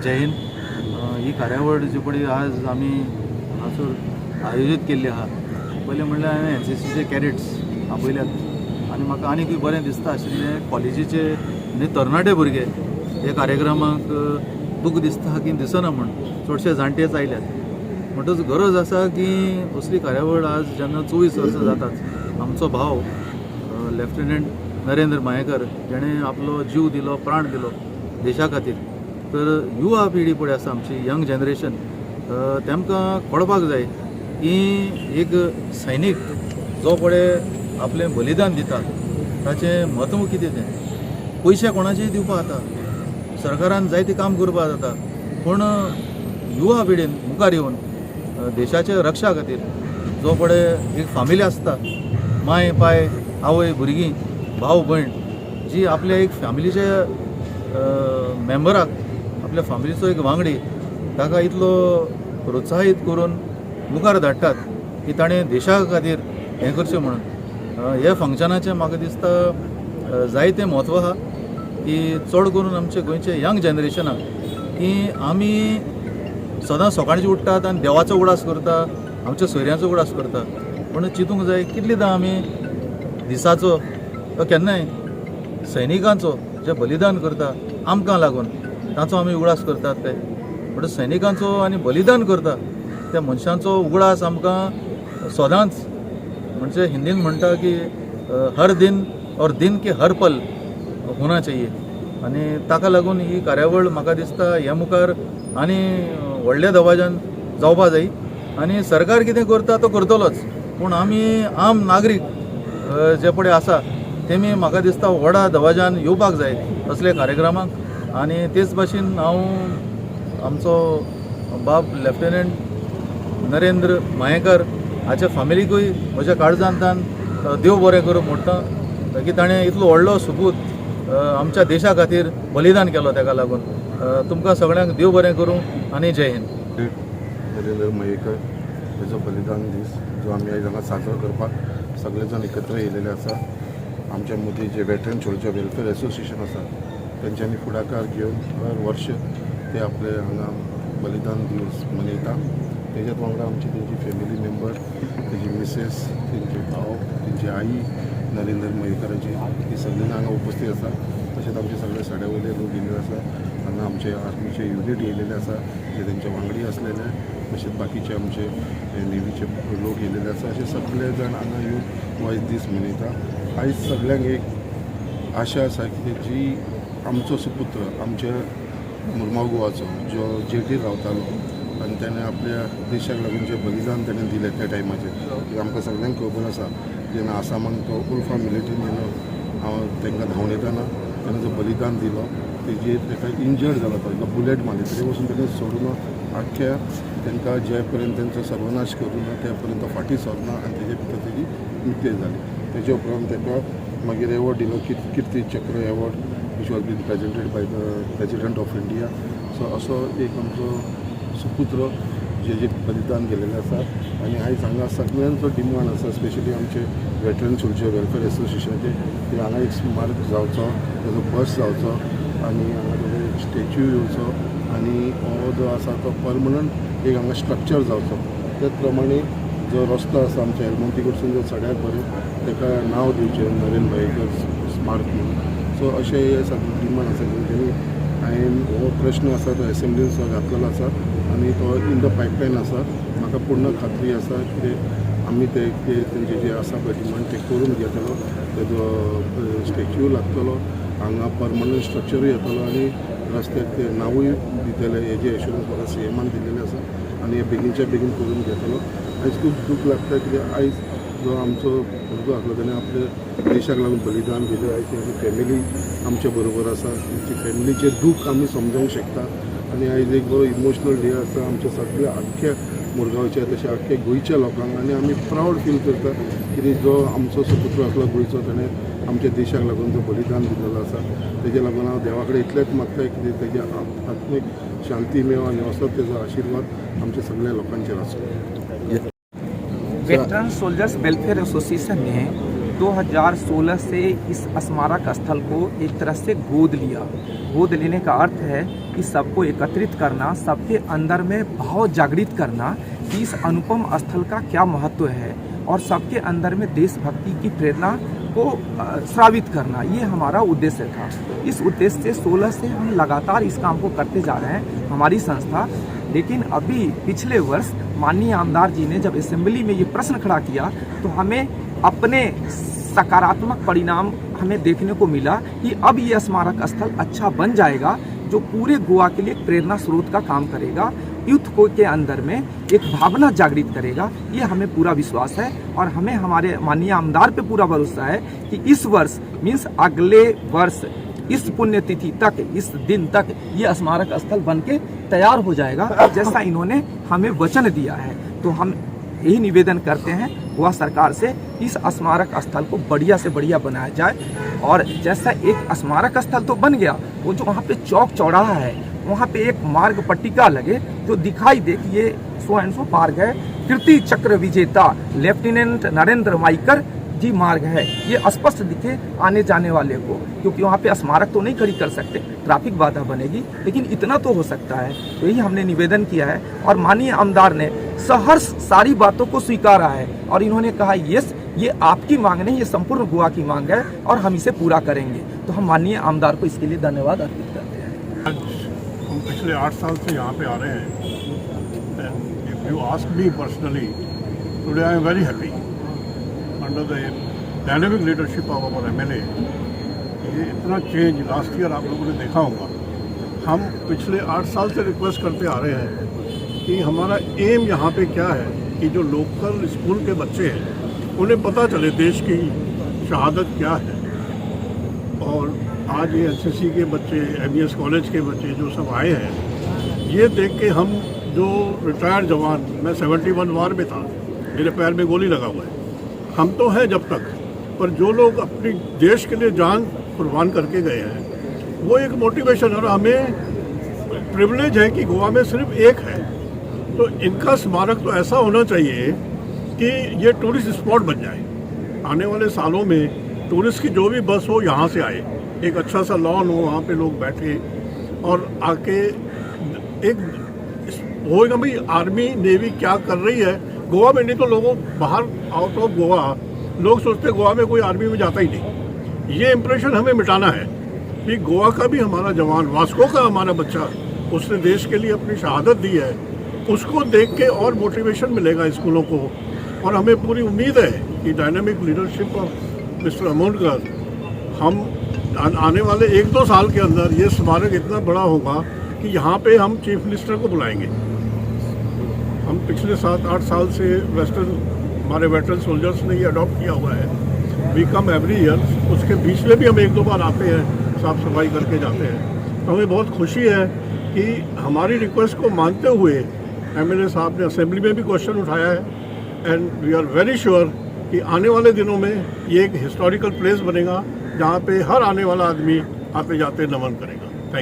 जय हिंद. ही कार्यावळ जी पळय आज आमी हांगासर आयोजीत केल्ली आहा, पयलें म्हणल्यार हांवें एनसीसीचे कॅडेट्स आपयल्यात आनी म्हाका आनीकूय बरें दिसता आशिल्लें, कॉलेजीचे आनी तरणाटे भुरगे हे कार्यक्रमाक दुख दिसता की दिसना म्हूण चडशे जाणटेच आयल्यात. म्हणटच गरज आसा की असली कार्यावळ आज जेन्ना 24 वर्सां जातात, आमचो भाव लेफ्टनंट नरेंद्र मयेकर जेणें आपलो जीव दिलो, प्राण दिलो देशा खातीर, तर युवा पिढी पळय आसा आमची यंग जनरेशन, तेमकां कळपाक जाय की एक सैनीक जो पळय आपलें बलिदान दिता ताचें म्हत्व कितें तें. पयशे कोणाचेय दिवपाक जाता, सरकारान जायतें काम करपाक जाता, पूण युवा पिढीन मुखार येवन देशाच्या रक्षा खातीर जो पळय एक फामिली आसता, माय पाय, आवय, भुरगीं, भाव, भयण, जी आपल्या एक फॅमिलीच्या मेंबराक, आपल्या फामिलीचो एक वांगडी, ताका इतलो प्रोत्साहीत करून मुखार धाडटात की ताणें देशा खातीर हें करचें म्हणून. हे फंक्शनाचें म्हाका दिसता जायतें म्हत्व आहा की चड करून आमचे गोंयचे यंग जनरेशनाक की आमी सदां सकाळचे उठ्ठात आनी देवाचो उगडास करता, आमच्या सोयऱ्यांचो उगडास करता, पूण चिंतूंक जाय कितलेदां आमी दिसाचो वा केन्नाय सैनिकांचो जे बलिदान करता आमकां लागून ताचो आमी उगडास करतात ते. म्हणटा सैनिकांचो आनी बलिदान करता त्या मनशांचो उगडास आमकां सदांच, म्हणजे हिंदीन म्हणटा की हर दिन और दिन के हर पल होना चाहिए. आनी ताका लागून ही कार्यावळ म्हाका दिसता हे मुखार आनी व्हडल्या दबाज्यान जावपा जाय. आनी सरकार कितें करता तो करतलोच, पूण आमी आम नागरीक जे पळय आसा तेमी म्हाका दिसता व्हडा दबाज्यान येवपाक जाय असले कार्यक्रमाक. आनी तेच भाशेन हांव आमचो बाब लेफ्टनंट नरेंद्र मयेकर हाच्या फामिलीकूय म्हज्या काळजांतल्यान देव बरें करूं म्हणटा की ताणें इतलो व्हडलो सुपूत आमच्या देशा खातीर बलिदान केलो. ताका लागून तुमकां सगळ्यांक देव बरें करूं आनी जय हिंद. नरेंद्र मयेकर हेजो बलिदान दीस जो आमी आयज हांगा साजरो करपाक सगळे जाण एकत्र येयलेले आसा. आमच्या मदीं जे वेटरन सोल्जर वेलफेअर एसोसिएशन आसा, तेंच्यांनी फुडाकार घेवन हर वर्ष ते आपले हांगा बलिदान दीस मनयता. तेज्यात वांगडा आमची तेंची फॅमिली मेंबर, तेजी मिसेस, तेंचे भाव, तेंची आई नरेंद्र मयेकराची, ही सगळीं हांगा उपस्थित आसा. तशेंच आमचे सगळे सड्या वयले लोक येयलेले आसा. हांगा आमचे आर्मीचे युनीट येयलेले आसा, जे तेंचे वांगडी आसलेले. तशेंच बाकीचे आमचे नेवीचे लोक येयलेले आसा. अशे सगळे जाण हांगा येवन हो आयज दीस मनयता. आयज सगळ्यांक एक आशा आसा की जी आमचो सुपुत्र, आमच्या मुरगांव गोवाचो, जो जेटीर रावतालो आनी तेणें आपल्या देशाक लागून जें बलिदान तेणें दिलें त्या टायमाचेर, कित्याक आमकां सगळ्यांक खबर आसा, जेन्ना आसामाक तो उल्फा मिलिटरीन जेन्ना हांव तांकां धांवडयताना तेणें जो बलिदान दिलो, तेजेर ताका इंजर्ड जालो, तो ताका बुलेट मारली, तरी वचून तेणें सोडून आख्ख्या तांकां जे पर्यंत तेंचो सर्वनाश करूं ना त्या पर्यंत तो फाटीं सरना आनी तेजे भितर तेजी मृत्यू जाली. तेजे उपरांत ताका मागीर एवॉर्ड दिलो, कीर्ती चक्र award, which was been presented by the President of India. So असो एक आमचो सुपुत्र जेजें बलिदान गेलेलें आसा. आनी आयज हांगा सगळ्यांचो डिमांड आसा, स्पेशली आमचे वेटरन सोल्जर वेलफेअर एसोसिएशनाचे, की हांगा एक स्मारक जावचो, तेजो बस जावचो आनी हांगा तेजो एक स्टॅच्यू येवचो आनी हो जो आसा तो परमनंट एक हांगा स्ट्रक्चर जावचो. त्याच प्रमाणे जो रस्तो आसा आमच्या एलमोंती कडसून जो सड्यार पर्यंत, ताका नांव दिवचें नरेंद्र मयेकर स्मारक म्हणून. सो अशें हे सगळे डिमांड आसा. तेंच्यांनी हांवें हो प्रश्न आसा तो एसेंब्लीन सुद्दां घातलेलो आसा आनी तो इन the pipeline आसा. म्हाका पूर्ण खात्री आसा कितें आमी ते तेंचे जे आसा पळय डिमांड ते करून घेतलो, तेजो स्टॅच्यू लागतलो हांगा, परमनंट स्ट्रक्चरूय येतलो आनी रस्त्याक ते नांवूय दितले, हेजे एश्युरन्स म्हाका सीएमान दिल्लेले आसा आनी हे बेगीनच्या बेगीन करून घेतलो. आयज खूब दूख लागता, कित्याक आयज जो आमचो भुरगो आसलो तेणें आपल्या देशाक लागून बलिदान दिलें. आयज तेंची फॅमिली आमच्या बरोबर आसा. तेंची फॅमिलीचें दूख आमी समजोंक शकता आनी आयज एक बरो इमोशनल डे आसा आमच्या सगळ्या आख्ख्या मुरगांवच्या तशें आख्ख्या गोंयच्या लोकांक. आनी आमी प्रावड फील करता, कित्याक जो आमचो सुपुत्र आसलो गोंयचो, तेणें आमच्या देशाक लागून जो बलिदान दिलेलो आसा, तेजे लागून हांव देवा कडेन इतलेंच मागता की तेज्या आत्मीक शांती मेळो आनी असोच तेजो आशिर्वाद आमच्या सगळ्या लोकांचेर आसूं. वेटरन सोल्जर्स वेलफेयर एसोसिएशन ने 2016 से इस स्मारक स्थल को एक तरह से गोद लिया. गोद लेने का अर्थ है कि सबको एकत्रित करना, सबके अंदर में भाव जागृत करना कि इस अनुपम स्थल का क्या महत्व है और सबके अंदर में देशभक्ति की प्रेरणा को स्रावित करना, ये हमारा उद्देश्य था। इस उद्देश्य से 16 से हम लगातार इस काम को करते जा रहे हैं, हमारी संस्था। लेकिन अभी पिछले वर्ष माननीय आमदार जी ने जब असेंबली में ये प्रश्न खड़ा किया, तो हमें अपने सकारात्मक परिणाम हमें देखने को मिला कि अब ये स्मारक स्थल अच्छा बन जाएगा, जो पूरे गोवा के लिए एक प्रेरणा स्रोत का काम करेगा, यूथ को के अंदर में एक भावना जागृत करेगा। ये हमें पूरा विश्वास है और हमें हमारे माननीय आमदार पे पूरा भरोसा है कि इस वर्ष, मीन्स अगले वर्ष इस पुण्यतिथि तक, इस दिन तक ये स्मारक स्थल बन के तैयार हो जाएगा, जैसा इन्होंने हमें वचन दिया है। तो हम यही निवेदन करते हैं गोवा सरकार से, इस स्मारक स्थल को बढ़िया से बढ़िया बनाया जाए। और जैसा एक स्मारक स्थल तो बन गया, वो जो वहाँ पे चौक चौराहा है, वहाँ पे एक मार्ग पट्टिका लगे जो दिखाई दे कि ये सो एंड सो मार्ग है, कीर्ति चक्र विजेता लेफ्टिनेंट नरेंद्र माइकर जी मार्ग है। ये स्पष्ट दिखे आने जाने वाले को, क्योंकि वहाँ पे स्मारक तो नहीं खड़ी कर सकते, ट्रैफिक बाधा बनेगी, लेकिन इतना तो हो सकता है। तो यही हमने निवेदन किया है और माननीय आमदार ने सहर्ष सारी बातों को स्वीकारा है और इन्होंने कहा, यस, ये आपकी मांग नहीं, ये संपूर्ण गोवा की मांग है और हम इसे पूरा करेंगे। तो हम माननीय आमदार को इसके लिए धन्यवाद अर्पित करते हैं। आज हम पिछले 8 साल से यहाँ पे आ रहे हैं and if you ask me personally, today I am very happy under the dynamic leadership of our MLA. ये इतना चेंज लास्ट ईयर आप लोगों ने देखा होगा। हम पिछले 8 साल से रिक्वेस्ट करते आ रहे हैं कि हमारा एम यहाँ पे क्या है कि जो लोकल स्कूल के बच्चे हैं, उन्हें पता चले देश की शहादत क्या है। और आज ये एनसीसी के बच्चे, एमईएस कॉलेज के बच्चे जो सब आए हैं, ये देख के हम जो रिटायर्ड जवान, मैं 71 वार में था, मेरे पैर में गोली लगा हुआ है, हम तो हैं जब तक, पर जो लोग अपनी देश के लिए जान कुर्बान करके गए हैं, वो एक मोटिवेशन। और हमें प्रिविलेज है कि गोवा में सिर्फ एक है, तो इनका स्मारक तो ऐसा होना चाहिए कि ये टूरिस्ट स्पॉट बन जाए। आने वाले सालों में टूरिस्ट की जो भी बस हो, यहाँ से आए, एक अच्छा सा लॉन हो, वहाँ पे लोग बैठे और आके एक होएगा, भाई, आर्मी नेवी क्या कर रही है गोवा में। नहीं तो लोगों बाहर, आउट ऑफ गोवा लोग सोचते हैं गोवा में कोई आर्मी में जाता ही नहीं। ये इम्प्रेशन हमें मिटाना है कि गोवा का भी हमारा जवान, वास्को का हमारा बच्चा, उसने देश के लिए अपनी शहादत दी है। उसको देख के और मोटिवेशन मिलेगा स्कूलों को। और हमें पूरी उम्मीद है कि dynamic leadership of mister Amonkar, हम आने वाले एक दो साल के अंदर ये स्मारक इतना बड़ा होगा कि यहाँ पे हम चीफ मिनिस्टर को बुलाएंगे। हम पिछले 7-8 साल से वेस्टर्न हमारे वेटरन सोल्जर्स ने ये अडॉप्ट किया हुआ है। We come every year। उसके बीच में भी हम एक दो बार आते हैं, साफ सफाई करके जाते हैं। तो हमें बहुत खुशी है कि हमारी रिक्वेस्ट को मानते हुए एमएलए साहब ने असेंबली में भी क्वेश्चन उठाया है and we are very sure कि आने वाले दिनों में ये एक हिस्टोरिकल प्लेस बनेगा, जहाँ पे हर आने वाला आदमी आते जाते नमन करेगा।